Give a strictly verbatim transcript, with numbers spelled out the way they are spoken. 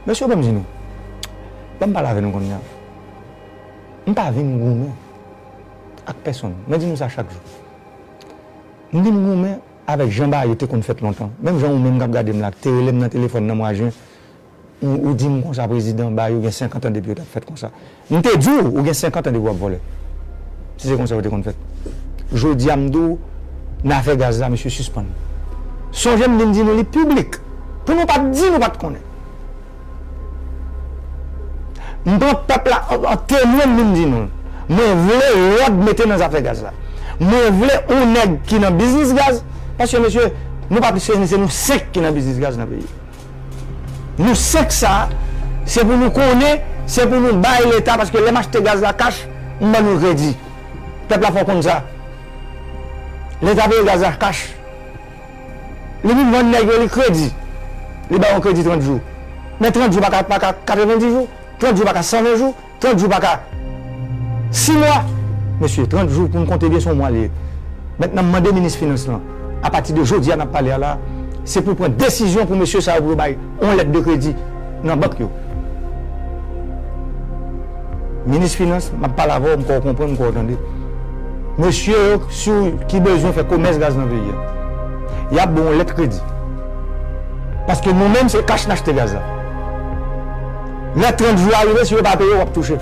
Mesye, ban m di nou, ban m pale avè nou kounye a. M pa vin goumen ak pèsonn. Mwen di nou sa chak jou. M vin goumen avèk jan bagay yo te konn fèt lontan. Menm jan ou menm k ap gade m la, te rele m nan telefòn nan mwa jen, ou, ou di m konsa, prezidan, bagay yo gen senkant an depi yo t ap fèt konsa. M te di w, ou gen senkant an depi w ap vòlè. Si se konsa yo te konn fèt. Jodi a, m di w, nan afè gaz la, mesye, sispann. Sonje m vin di nou li piblik. Pou nou pa t di nou pa t konnen. M pran pèp la an, an temwen, m vin di nou. Mwen vle lòd mete nan zafè gaz la. Mwen vle yon nèg ki nan biznis gaz. Paske, mesye, nou pa plis ke se nou senk ki nan biznis gaz nan peyi. Nou senk sa, se pou nou konnen, se pou nou bay Leta, paske lè m achte gaz la kach, m ban nou kredi. Pèp la fò konn sa. Leta peye gaz la kach. Li vin vann nèg yo li kredi. Li ba yo kredi trant jou. Men trant jou pa ka, pa ka katrevenndis jou. Trant jou pa ka sanven jou. Trant jou pa ka sis mwa. Mesye, trant jou pou n konte byen se yon mwa li ye. Mentnan, m mande minis finans lan, apati de jodi a n ap pale a la, se pou l pran desizyon pou mesye sa yo pou yo bay yon lèt de kredi nan bank yo. Minis finans, m ap pale avè w, m kwè w konprann, m kwè w tande. Mesye yo, si w, ki bezwen fè komès gaz nan peyi a, y ap ba w yon lèt kredi. Paske nou menm, se kach n achte gaz la. Lè trant jou a rive, si yo pa peye, w ap touche.